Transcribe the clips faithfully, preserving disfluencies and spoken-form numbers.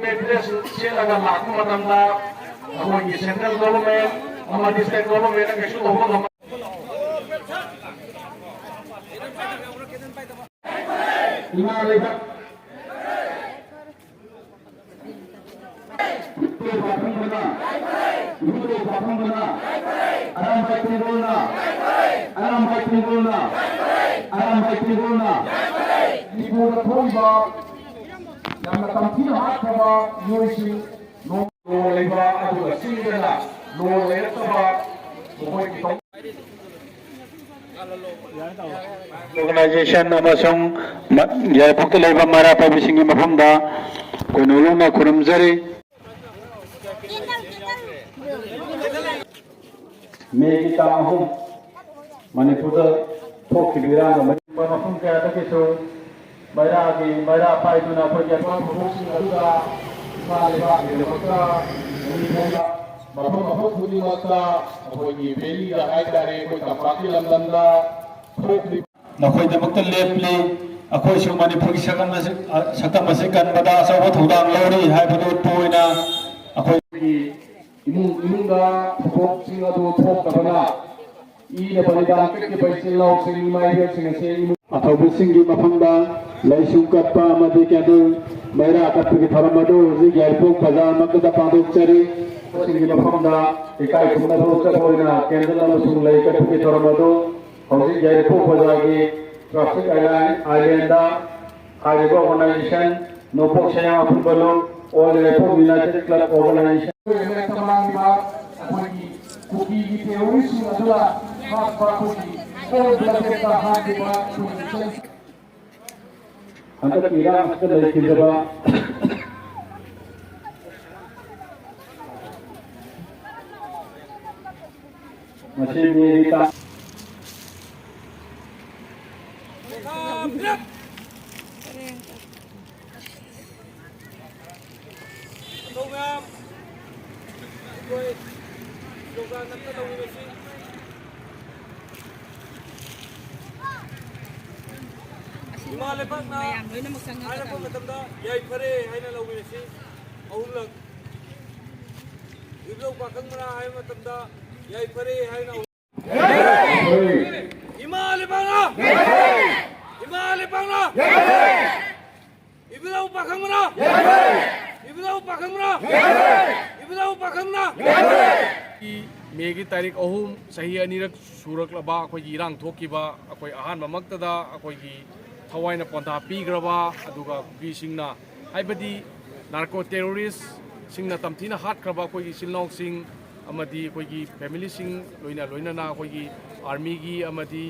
Dress ꯁꯦꯠꯂꯒ ꯂꯥꯛꯄ ꯃꯇꯝꯗ ꯑꯩꯈꯣꯏꯒꯤ ꯁꯦꯟꯇ꯭ꯔꯦꯜ ꯒꯣꯚꯔꯟꯃꯦꯟ ꯑꯃꯗꯤ ꯁ꯭ꯇꯦꯠ ꯒꯣꯚꯔꯟꯃꯦꯟꯅ ꯀꯩꯁꯨ ꯇꯧꯕ ꯉꯝꯃꯣꯏ꯫ ꯏꯃꯥ ꯂꯩꯕꯥꯛ ꯏꯃꯥ ꯂꯩꯕꯥꯛ ꯄꯥꯈꯪꯕꯅ, ꯏꯃꯥ ꯂꯩꯕꯥꯛ ꯄꯥꯈꯪꯕꯅ, ꯑꯔꯥꯝꯕꯥꯏ ꯇꯦꯡꯒꯣꯜꯅ, ꯑꯔꯥꯝꯕꯥꯏ ꯇꯦꯡꯒꯣꯜꯅ, ꯑꯔꯥꯝꯕꯥꯏ ꯇꯦꯡꯒꯣꯜꯅ ꯃꯅꯤꯄꯨꯔꯗ ꯊꯣꯛꯏꯕ ꯌꯥꯝꯅ ꯇꯝꯊꯤꯅ ꯍꯥꯠꯈ꯭ꯔꯕ ꯃꯤꯑꯣꯏꯁꯤꯡ, ꯅꯣꯡ ꯂꯩꯕ ꯑꯗꯨꯒ ꯆꯤꯡꯗꯅ ꯅꯣꯡ ꯂꯩꯔꯛꯇꯕ ꯃꯈꯣꯏꯒꯤ ꯇꯧ-, organization ꯑꯃꯁꯨꯡ ꯃ-, ꯌꯥꯏꯔꯤꯄꯣꯛꯇ ꯂꯩꯕ ꯃꯩꯔꯥ ꯄꯥꯏꯕꯤꯁꯤꯡꯒꯤ ꯃꯐꯝꯗ ꯀꯣꯅꯨꯡ ꯂꯨꯝꯅ ꯈꯨꯔꯨꯝꯖꯔꯤ꯫ ꯃꯦꯒꯤ ꯇꯥꯡ ꯑꯍꯨꯝ ꯃꯅꯤꯄꯨꯔꯗ ꯊꯣꯛꯈꯤꯕ ꯏꯔꯥꯡꯒ ꯃꯔꯤ ꯃꯐꯝ ꯀꯌꯥꯗꯒꯤꯁꯨ ꯃꯩꯔꯥꯒꯤ, ꯃꯩꯔꯥ ꯄꯥꯏꯗꯨꯅ ꯑꯩꯈꯣꯏꯒꯤ ꯑꯄꯥꯝꯕ ꯐꯨꯔꯨꯞꯁꯤꯡ ꯑꯗꯨꯗ ꯏꯃꯥ ꯂꯩꯕꯥꯛꯀꯤꯗꯃꯛꯇ ꯃꯅꯤꯄꯨꯔꯗ ꯃꯐꯝ ꯃꯐꯝ ꯈꯨꯗꯤꯡꯃꯛꯇ ꯑꯩꯈꯣꯏꯒꯤ valley ꯗ ꯍꯥꯏꯇꯥꯔꯦ, ꯑꯩꯈꯣꯏ ꯇꯝꯄꯥꯛꯀꯤ ꯂꯝꯗꯝꯗ ꯊꯣꯛꯂꯤꯕ ꯅꯈꯣꯏꯗꯃꯛꯇ ꯂꯦꯞꯂꯤ꯫ ꯑꯩꯈꯣꯏꯁꯨ ꯃꯅꯤꯄꯨꯔꯒꯤ ꯁꯛꯇꯝ ꯑꯁꯤ, ꯁꯛꯇꯝ ꯑꯁꯤ ꯀꯟꯕꯗ ꯑꯆꯧꯕ ꯊꯧꯗꯥꯡ ꯂꯧꯔꯤ ꯍꯥꯏꯕꯗꯨ ꯎꯠꯄ ꯑꯣꯏꯅ ꯑꯩꯈꯣꯏꯒꯤ ꯏꯃꯨꯡ ꯏꯃꯨꯡꯗ ꯊꯧꯗꯣꯛꯁꯤꯡ ꯑꯗꯨ ꯊꯣꯛꯇꯕꯅ ꯏꯅ ꯕꯂꯤꯗꯥꯟ ꯀꯠꯈꯤꯕ ꯏꯆꯤꯜ ꯏꯅꯥꯎꯁꯤꯡ, ꯏꯃꯥ ꯏꯕꯦꯜꯁꯤꯡ ꯑꯁꯤ ꯏꯃꯨꯡ ꯑꯊꯧꯕꯁꯤꯡꯒꯤ ꯃꯐꯝꯗ ꯂꯩꯁꯨꯡ ꯀꯠꯄ ꯑꯃꯗꯤ candle ꯃꯩꯔꯥ ꯀꯠꯄꯒꯤ ꯊꯧꯔꯝ ꯑꯗꯨ ꯍꯧꯖꯤꯛ ꯌꯥꯏꯔꯤꯄꯣꯛ ꯕꯖꯥꯔ ꯃꯛꯇꯗ ꯄꯥꯡꯊꯣꯛꯆꯔꯤ꯫ ꯁꯤꯡꯒꯤ ꯃꯐꯝꯗ ꯏꯀꯥꯏ ꯈꯨꯝꯅꯕ ꯎꯠꯆꯕ ꯑꯣꯏꯅ candle ꯑꯃꯁꯨꯡ ꯂꯩ ꯀꯠꯄꯒꯤ ꯊꯧꯔꯝ ꯑꯗꯨ ꯍꯧꯖꯤꯛ ꯌꯥꯏꯔꯤꯄꯣꯛ ꯕꯖꯥꯔꯒꯤ traffic island, island ꯗ ꯍꯥꯏꯔꯤꯕ organization, ꯅꯣꯡꯄꯣꯛ ꯁꯌꯥꯝ ꯑꯄꯨꯟꯕ ꯂꯨꯞ, All Yairipok United Club Organization꯫ ꯃꯔꯛꯇ ꯃꯥꯡꯂꯤꯕ ꯑꯩꯈꯣꯏꯒꯤ ꯀꯨꯀꯤꯒꯤ terrorist ꯁꯤꯡ ꯑꯗꯨꯅ ꯍꯥꯠꯄ ꯑꯩꯈꯣꯏꯒꯤ cold blooded ꯇ ꯍꯥꯠꯂꯤꯕ ꯑꯩꯈꯣꯏꯒꯤ ꯍꯟꯗꯛꯀꯤ ꯏꯔꯥꯡ ꯑꯁꯤꯗ ꯂꯩꯈꯤꯗꯕ ꯉꯁꯤ ꯃꯦꯒꯤ ꯇꯥꯡ ꯃꯌꯥꯝ, ꯑꯩꯈꯣꯏ ꯁ꯭ꯂꯣꯒꯥꯟ ꯑꯝꯇ ꯇꯧꯃꯤꯟꯅꯁꯤ꯫ ꯏꯃꯥ ꯂꯩꯕꯥꯛꯅ ꯃꯌꯥꯝ ꯂꯣꯏꯅꯃꯛ ꯆꯪꯉꯒ ꯍꯥꯏꯔꯛꯄ ꯇꯧꯃꯤꯟꯅꯁꯤ꯫ ꯃꯇꯝꯗ ꯌꯥꯏꯐꯔꯦ ꯍꯥꯏꯅ ꯂꯧꯃꯤꯟꯅꯁꯤ꯫ ꯑꯍꯨꯝꯂꯛ ꯏꯕꯨꯙꯧ ꯄꯥꯈꯪ ꯃꯅꯥ ꯍꯥꯏꯕ ꯃꯇꯝꯗ ꯌꯥꯏꯐꯔꯦ ꯍꯥꯏꯅ, ꯏꯃꯥ ꯂꯩꯕꯥꯛꯅ, ꯏꯃꯥ ꯂꯩꯕꯥꯛꯅ, ꯏꯕꯨꯙꯧ ꯄꯥꯈꯪ ꯃꯅꯥ, ꯏꯕꯨꯙꯧ ꯄꯥꯈꯪ ꯃꯅꯥ, ꯏꯕꯨꯙꯧ ꯄꯥꯈꯪ ꯃꯅꯥ꯫ ꯃꯦꯒꯤ ꯇꯥꯔꯤꯛ ꯑꯍꯨꯝ, ꯆꯍꯤ ꯑꯅꯤꯔꯛ ꯁꯨꯔꯛꯂꯕ ꯑꯩꯈꯣꯏꯒꯤ ꯏꯔꯥꯡ ꯊꯣꯛꯈꯤꯕ, ꯑꯩꯈꯣꯏ ꯑꯍꯥꯟꯕꯃꯛꯇꯗ ꯑꯩꯈꯣꯏꯒꯤ ꯊꯋꯥꯏꯅ ꯄꯣꯟꯊꯥ ꯄꯤꯈ꯭ꯔꯕ, ꯑꯗꯨꯒ ꯀꯨꯀꯤꯁꯤꯡꯅ, ꯍꯥꯏꯕꯗꯤ ꯅꯥꯔꯀꯣ ꯇꯦꯔꯣꯔꯤꯁꯁꯤꯡꯅ ꯇꯝꯊꯤꯅ ꯍꯥꯠꯈ꯭ꯔꯕ ꯑꯩꯈꯣꯏꯒꯤ ꯏꯆꯤꯜ ꯏꯅꯥꯎꯁꯤꯡ ꯑꯃꯗꯤ ꯑꯩꯈꯣꯏꯒꯤ ꯐꯦꯃꯤꯂꯤꯁꯤꯡ, ꯂꯣꯏꯅ ꯂꯣꯏꯅꯅ ꯑꯩꯈꯣꯏꯒꯤ ꯑꯥꯔꯃꯤꯒꯤ ꯑꯃꯗꯤ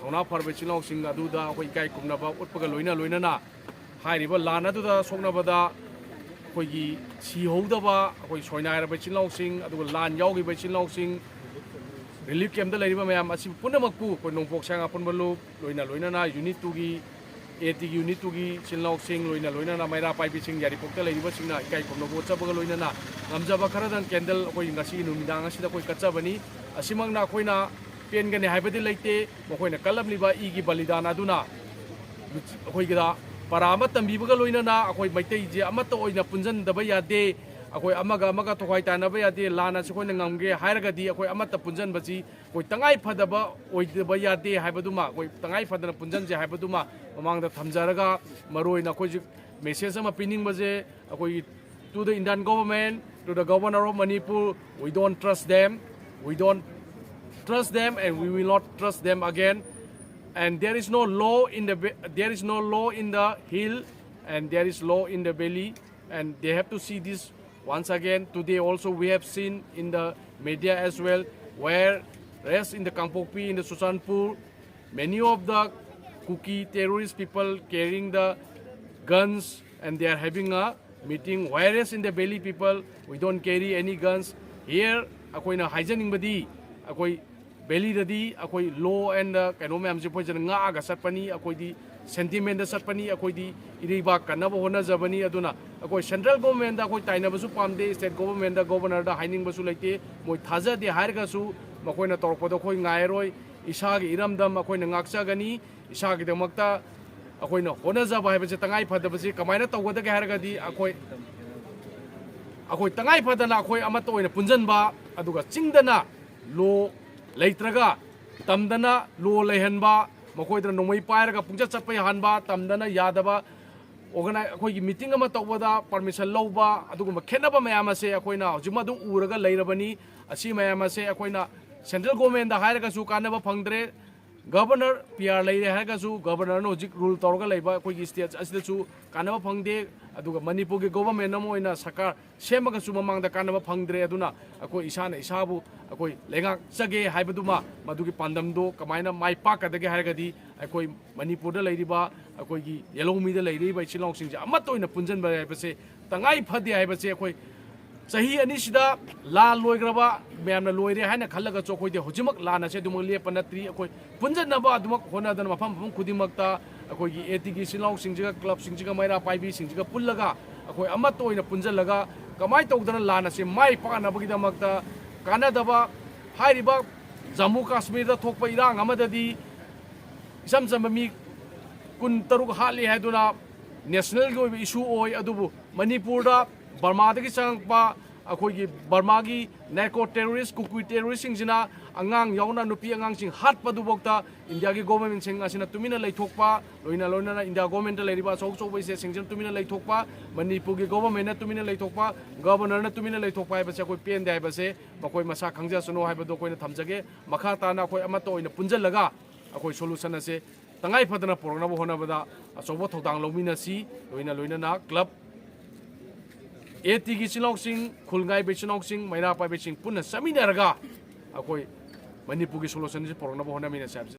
ꯊꯧꯅꯥ ꯐꯔꯕ ꯏꯆꯤꯜ ꯏꯅꯥꯎꯁꯤꯡ ꯑꯗꯨꯗ ꯑꯩꯈꯣꯏ ꯏꯀꯥꯏ ꯈꯨꯝꯅꯕ ꯎꯠꯄꯒ ꯂꯣꯏꯅ ꯂꯣꯏꯅꯅ, ꯍꯥꯏꯔꯤꯕ ꯂꯥꯟ ꯑꯗꯨꯗ ꯁꯣꯛꯅꯕꯗ ꯑꯩꯈꯣꯏꯒꯤ ꯁꯤꯍꯧꯗꯕ ꯑꯩꯈꯣꯏ ꯁꯣꯏꯅꯥꯏꯔꯕ ꯏꯆꯤꯜ ꯏꯅꯥꯎꯁꯤꯡ, ꯑꯗꯨꯒ ꯂꯥꯟ ꯌꯥꯎꯈꯤꯕ ꯏꯆꯤꯜ ꯏꯅꯥꯎꯁꯤꯡ, ꯔꯤꯂꯤꯐ ꯀꯦꯝꯞꯇ ꯂꯩꯔꯤꯕ ꯃꯌꯥꯝ ꯑꯁꯤ ꯄꯨꯝꯅꯃꯛꯄꯨ ꯑꯩꯈꯣꯏ ꯅꯣꯡꯄꯣꯛ ꯁꯦꯡꯉꯥ ꯑꯄꯨꯟꯕ ꯂꯨꯞ, ꯂꯣꯏꯅ ꯂꯣꯏꯅꯅ ꯌꯨꯅꯤꯠ ꯇꯨꯒꯤ, ꯑꯦ ꯇꯤꯒꯤ ꯌꯨꯅꯤꯠ ꯇꯨꯒꯤ ꯏꯆꯤꯜ ꯏꯅꯥꯎꯁꯤꯡ, ꯂꯣꯏꯅ ꯂꯣꯏꯅꯅ ꯃꯩꯔꯥ ꯄꯥꯏꯕꯤꯁꯤꯡ, ꯌꯥꯏꯔꯤꯄꯣꯛꯇ ꯂꯩꯔꯤꯕꯁꯤꯡꯅ ꯏꯀꯥꯏ ꯈꯨꯝꯅꯕ ꯎꯠꯆꯕꯒ ꯂꯣꯏꯅꯅ ꯉꯝꯖꯕ ꯈꯔꯗꯪ ꯀꯦꯟꯗꯜ ꯑꯩꯈꯣꯏ ꯉꯁꯤꯒꯤ ꯅꯨꯃꯤꯗꯥꯡ ꯑꯁꯤꯗ ꯑꯩꯈꯣꯏ ꯀꯠꯆꯕꯅꯤ꯫ ꯑꯁꯤꯃꯛꯅ ꯑꯩꯈꯣꯏꯅ ꯄꯦꯟꯒꯅꯤ ꯍꯥꯏꯕꯗꯤ ꯂꯩꯇꯦ꯫ ꯃꯈꯣꯏꯅ ꯀꯜꯂꯝꯂꯤꯕ ꯏꯒꯤ ꯕꯂꯤꯗꯥꯟ ꯑꯗꯨꯅ ꯑꯩꯈꯣꯏꯒꯤꯗ ꯄꯔꯥ ꯑꯃ ꯇꯝꯕꯤꯕꯒ ꯂꯣꯏꯅꯅ ꯑꯩꯈꯣꯏ ꯃꯩꯇꯩꯁꯦ ꯑꯃꯠꯇ ꯑꯣꯏꯅ ꯄꯨꯟꯁꯤꯟꯗꯕ ꯌꯥꯗꯦ꯫ ꯑꯩꯈꯣꯏ ꯑꯃꯒ ꯑꯃꯒ ꯇꯣꯈꯥꯏ ꯇꯥꯟꯅꯕ ꯌꯥꯗꯦ꯫ ꯂꯥꯟ ꯑꯁꯤ ꯑꯩꯈꯣꯏꯅ ꯉꯝꯒꯦ ꯍꯥꯏꯔꯒꯗꯤ ꯑꯩꯈꯣꯏ ꯑꯃꯠꯇ ꯄꯨꯟꯁꯤꯟꯕꯁꯤ ꯑꯩꯈꯣꯏ ꯇꯉꯥꯏ ꯐꯗꯕ ꯑꯣꯏꯗꯕ ꯌꯥꯗꯦ ꯍꯥꯏꯕꯗꯨꯃ, ꯑꯩꯈꯣꯏ ꯇꯉꯥꯏ ꯐꯗꯅ ꯄꯨꯟꯁꯤꯟꯁꯦ ꯍꯥꯏꯕꯗꯨꯃ ꯃꯃꯥꯡꯗ ꯊꯝꯖꯔꯒ, ꯃꯔꯨꯑꯣꯏꯅ ꯑꯩꯈꯣꯏ ꯍꯧꯖꯤꯛ ꯃꯦꯁꯦꯖ ꯑꯃ ꯄꯤꯅꯤꯡꯕꯁꯦ ꯑꯩꯈꯣꯏꯒꯤ to the Indian government, to the governor of Manipur, we don't trust them. We don't trust them and we will not trust them again. And there is no law in the, there is no law in the hill, and there is law in the valley. And they have to see this once again. Today also we have seen in the media as well, whereas in the Kangpokpi, in the Churachandpur, many of the Kuki terrorist people carrying the guns and they are having a meeting. Whereas in the valley people, we don't carry any guns. Here, ꯑꯩꯈꯣꯏꯅ ꯍꯥꯏꯖꯅꯤꯡꯕꯗꯤ, ꯑꯩꯈꯣꯏ ꯚꯦꯂꯤꯗꯗꯤ ꯑꯩꯈꯣꯏ law and ꯀꯩꯅꯣ ꯃꯌꯥꯝꯁꯦ ꯑꯩꯈꯣꯏꯁꯤꯅ ꯉꯥꯛꯑꯒ ꯆꯠꯄꯅꯤ꯫ ꯑꯩꯈꯣꯏꯗꯤ sentiment ꯆꯠꯄꯅꯤ꯫ ꯑꯩꯈꯣꯏꯗꯤ ꯏꯔꯩꯕꯥꯛ ꯀꯟꯅꯕ ꯍꯣꯠꯅꯖꯕꯅꯤ꯫ ꯑꯗꯨꯅ ꯑꯩꯈꯣꯏ central government ꯑꯩꯈꯣꯏ ꯇꯥꯏꯅꯕꯁꯨ ꯄꯥꯝꯗꯦ, state government, governorꯗ ꯍꯥꯏꯅꯤꯡꯕꯁꯨ ꯂꯩꯇꯦ꯫ ꯃꯣꯏ ꯊꯥꯖꯗꯦ ꯍꯥꯏꯔꯒꯁꯨ ꯃꯈꯣꯏꯅ ꯇꯧꯔꯛꯄꯗꯣ ꯑꯩꯈꯣꯏ ꯉꯥꯏꯔꯣꯏ꯫ ꯏꯁꯥꯒꯤ ꯏꯔꯝꯗꯝ ꯑꯩꯈꯣꯏꯅ ꯉꯥꯛꯆꯒꯅꯤ꯫ ꯏꯁꯥꯒꯤꯗꯃꯛꯇ ꯑꯩꯈꯣꯏꯅ ꯍꯣꯠꯅꯖꯕ ꯍꯥꯏꯕꯁꯦ ꯇꯉꯥꯏ ꯐꯗꯕꯁꯤ ꯀꯃꯥꯏꯅ ꯇꯧꯒꯗꯒꯦ ꯍꯥꯏꯔꯒꯗꯤ ꯑꯩꯈꯣꯏ ꯑꯩꯈꯣꯏ ꯇꯉꯥꯏ ꯐꯗꯅ ꯑꯩꯈꯣꯏ ꯑꯃꯠꯇ ꯑꯣꯏꯅ ꯄꯨꯟꯁꯤꯟꯕ, ꯑꯗꯨꯒ ꯆꯤꯡꯗꯅ ꯂꯣ ꯂꯩꯇ꯭ꯔꯒ ꯇꯝꯗꯅ ꯂꯣ ꯂꯩꯍꯟꯕ, ꯃꯈꯣꯏꯗꯅ ꯅꯣꯡꯃꯩ ꯄꯥꯏꯔꯒ ꯄꯨꯡꯆꯠ ꯆꯠꯄ ꯌꯥꯍꯟꯕ, ꯇꯝꯗꯅ ꯌꯥꯗꯕ, organi-, ꯑꯩꯈꯣꯏꯒꯤ ꯃꯤꯇꯤꯡ ꯑꯃ ꯇꯧꯕꯗ ꯄꯔꯃꯤꯁꯟ ꯂꯧꯕ, ꯑꯗꯨꯒꯨꯝꯕ ꯈꯦꯠꯅꯕ ꯃꯌꯥꯝ ꯑꯁꯦ ꯑꯩꯈꯣꯏꯅ ꯍꯧꯖꯤꯛꯃꯛ ꯑꯗꯨꯝ ꯎꯔꯒ ꯂꯩꯔꯕꯅꯤ꯫ ꯑꯁꯤ ꯃꯌꯥꯝ ꯑꯁꯦ ꯑꯩꯈꯣꯏꯅ ꯁꯦꯟꯇ꯭ꯔꯦꯜ ꯒꯣꯔꯃꯦꯟꯗ ꯍꯥꯏꯔꯒꯁꯨ ꯀꯥꯟꯅꯕ ꯐꯪꯗ꯭ꯔꯦ, ꯒꯕꯔꯅꯔ ꯄꯤ ꯑꯥꯔ ꯂꯩꯔꯦ ꯍꯥꯏꯔꯒꯁꯨ ꯒꯕꯔꯅꯔꯅ ꯍꯧꯖꯤꯛ ꯔꯨꯜ ꯇꯧꯔꯒ ꯂꯩꯕ ꯑꯩꯈꯣꯏꯒꯤ ꯁ꯭ꯇꯦꯠ ꯑꯁꯤꯗꯁꯨ ꯀꯥꯟꯅꯕ ꯐꯪꯗꯦ꯫ ꯑꯗꯨꯒ ꯃꯅꯤꯄꯨꯔꯒꯤ ꯒꯣꯕꯔꯃꯦꯟ ꯑꯃ ꯑꯣꯏꯅ ꯁꯔꯀꯥꯔ ꯁꯦꯝꯃꯒꯁꯨ ꯃꯃꯥꯡꯗ ꯀꯥꯟꯅꯕ ꯐꯪꯗ꯭ꯔꯦ꯫ ꯑꯗꯨꯅ ꯑꯩꯈꯣꯏ ꯏꯁꯥꯅ ꯏꯁꯥꯕꯨ ꯑꯩꯈꯣꯏ ꯂꯩꯉꯥꯛꯆꯒꯦ ꯍꯥꯏꯕꯗꯨꯃ, ꯃꯗꯨꯒꯤ ꯄꯥꯟꯗꯝꯗꯣ ꯀꯃꯥꯏꯅ ꯃꯥꯏ ꯄꯥꯛꯀꯗꯒꯦ ꯍꯥꯏꯔꯒꯗꯤ ꯑꯩꯈꯣꯏ ꯃꯅꯤꯄꯨꯔꯗ ꯂꯩꯔꯤꯕ ꯑꯩꯈꯣꯏꯒꯤ ꯌꯦꯜꯍꯧꯃꯤꯗ ꯂꯩꯔꯤꯕ ꯏꯆꯤꯜ ꯏꯅꯥꯎꯁꯤꯡꯁꯦ ꯑꯃꯠꯇ ꯑꯣꯏꯅ ꯄꯨꯟꯁꯤꯟꯕ ꯍꯥꯏꯕꯁꯦ ꯇꯉꯥꯏ ꯐꯗꯦ ꯍꯥꯏꯕꯁꯦ ꯑꯩꯈꯣꯏ ꯆꯍꯤ ꯑꯅꯤꯁꯤꯗ ꯂꯥꯟ ꯂꯣꯏꯈ꯭ꯔꯕ, ꯃꯌꯥꯝꯅ ꯂꯣꯏꯔꯦ ꯍꯥꯏꯅ ꯈꯜꯂꯒꯁꯨ ꯑꯩꯈꯣꯏꯗꯤ ꯍꯧꯖꯤꯛꯃꯛ ꯂꯥꯟ ꯑꯁꯦ ꯑꯗꯨꯃꯛ ꯂꯦꯞꯄ ꯅꯠꯇ꯭ꯔꯤ꯫ ꯑꯩꯈꯣꯏ ꯄꯨꯟꯁꯤꯟꯅꯕ ꯑꯗꯨꯃꯛ ꯍꯣꯠꯅꯗꯅ ꯃꯐꯝ ꯃꯐꯝ ꯈꯨꯗꯤꯡꯃꯛꯇ ꯑꯩꯈꯣꯏꯒꯤ ꯑꯦ ꯇꯤꯒꯤ ꯏꯆꯤꯜ ꯏꯅꯥꯎꯁꯤꯡꯁꯤꯒ, ꯀ꯭ꯂꯕꯁꯤꯡꯁꯤꯒ, ꯃꯩꯔꯥ ꯄꯥꯏꯕꯤꯁꯤꯡꯁꯤꯒ ꯄꯨꯜꯂꯒ ꯑꯩꯈꯣꯏ ꯑꯃꯠꯇ ꯑꯣꯏꯅ ꯄꯨꯟꯁꯤꯜꯂꯒ ꯀꯃꯥꯏꯅ ꯇꯧꯗꯅ ꯂꯥꯟ ꯑꯁꯤ ꯃꯥꯏ ꯄꯥꯛꯅꯕꯒꯤꯗꯃꯛꯇ ꯀꯥꯟꯅꯗꯕ, ꯍꯥꯏꯔꯤꯕ ꯖꯝꯃꯨ ꯀꯥꯁꯃꯤꯔꯗ ꯊꯣꯛꯄ ꯏꯔꯥꯡ ꯑꯃꯗꯗꯤ ꯏꯆꯝ ꯆꯝꯕ ꯃꯤ ꯀꯨꯟ ꯇꯔꯨꯛ ꯍꯥꯠꯂꯤ ꯍꯥꯏꯗꯨꯅ ꯅꯦꯁꯅꯦꯜꯒꯤ ꯑꯣꯏꯕ ꯏꯁꯨ ꯑꯣꯏ꯫ ꯑꯗꯨꯕꯨ ꯃꯅꯤꯄꯨꯔꯗ ꯕꯔꯃꯥꯗꯒꯤ ꯆꯪꯉꯛꯄ ꯑꯩꯈꯣꯏꯒꯤ ꯕꯔꯃꯥꯒꯤ ꯅꯥꯔꯀꯣ ꯇꯦꯔꯣꯔꯤꯁ, ꯀꯨꯀꯤ ꯇꯦꯔꯣꯔꯤꯁꯁꯤꯡꯁꯤꯅ ꯑꯉꯥꯡ ꯌꯥꯎꯅ ꯅꯨꯄꯤ ꯑꯉꯥꯡꯁꯤꯡ ꯍꯥꯠꯄꯗꯨꯐꯥꯎꯗ ꯏꯟꯗꯤꯌꯥꯒꯤ ꯒꯣꯕꯔꯃꯦꯟꯁꯤꯡ ꯑꯁꯤꯅ ꯇꯨꯃꯤꯟꯅ ꯂꯩꯊꯣꯛꯄ, ꯂꯣꯏꯅ ꯂꯣꯏꯅꯅ ꯏꯟꯗꯤꯌꯥ ꯒꯣꯕꯔꯃꯦꯟꯗ ꯂꯩꯔꯤꯕ ꯑꯆꯧ ꯑꯆꯧꯕ ꯏꯁꯇꯦꯠꯁꯤꯡꯁꯤꯅ ꯇꯨꯃꯤꯟꯅ ꯂꯩꯊꯣꯛꯄ, ꯃꯅꯤꯄꯨꯔꯒꯤ ꯒꯣꯕꯔꯃꯦꯟꯅ ꯇꯨꯃꯤꯟꯅ ꯂꯩꯊꯣꯛꯄ, ꯒꯕꯔꯅꯔꯅ ꯇꯨꯃꯤꯟꯅ ꯂꯩꯊꯣꯛꯄ ꯍꯥꯏꯕꯁꯦ ꯑꯩꯈꯣꯏ ꯄꯦꯟꯗꯦ ꯍꯥꯏꯕꯁꯦ ꯃꯈꯣꯏ ꯃꯁꯥ ꯈꯪꯖꯁꯅꯨ ꯍꯥꯏꯕꯗꯨ ꯑꯩꯈꯣꯏꯅ ꯊꯝꯖꯒꯦ꯫ ꯃꯈꯥ ꯇꯥꯅ ꯑꯩꯈꯣꯏ ꯑꯃꯠꯇ ꯑꯣꯏꯅ ꯄꯨꯟꯁꯤꯜꯂꯒ ꯑꯩꯈꯣꯏ ꯁꯣꯂꯨꯁꯟ ꯑꯁꯦ ꯇꯉꯥꯏ ꯐꯗꯅ ꯄꯨꯔꯛꯅꯕ ꯍꯣꯠꯅꯕꯗ ꯑꯆꯧꯕ ꯊꯧꯗꯥꯡ ꯂꯧꯃꯤꯟꯅꯁꯤ꯫ ꯂꯣꯏꯅ ꯂꯣꯏꯅꯅ ꯀ꯭ꯂꯕ, ꯑꯦ ꯇꯤꯒꯤ ꯏꯆꯤꯜ ꯏꯅꯥꯎꯁꯤꯡ, ꯈꯨꯜ ꯉꯥꯏꯕ ꯏꯆꯤꯜ ꯏꯅꯥꯎꯁꯤꯡ, ꯃꯩꯔꯥ ꯄꯥꯏꯕꯁꯤꯡ ꯄꯨꯟꯅ ꯆꯠꯃꯤꯟꯅꯔꯒ ꯑꯩꯈꯣꯏ ꯃꯅꯤꯄꯨꯔꯒꯤ ꯁꯣꯂꯨꯁꯟꯁꯤ ꯄꯨꯔꯛꯅꯕ ꯍꯣꯠꯅꯃꯤꯟꯅꯁꯤ ꯍꯥꯏꯕꯁꯦ꯫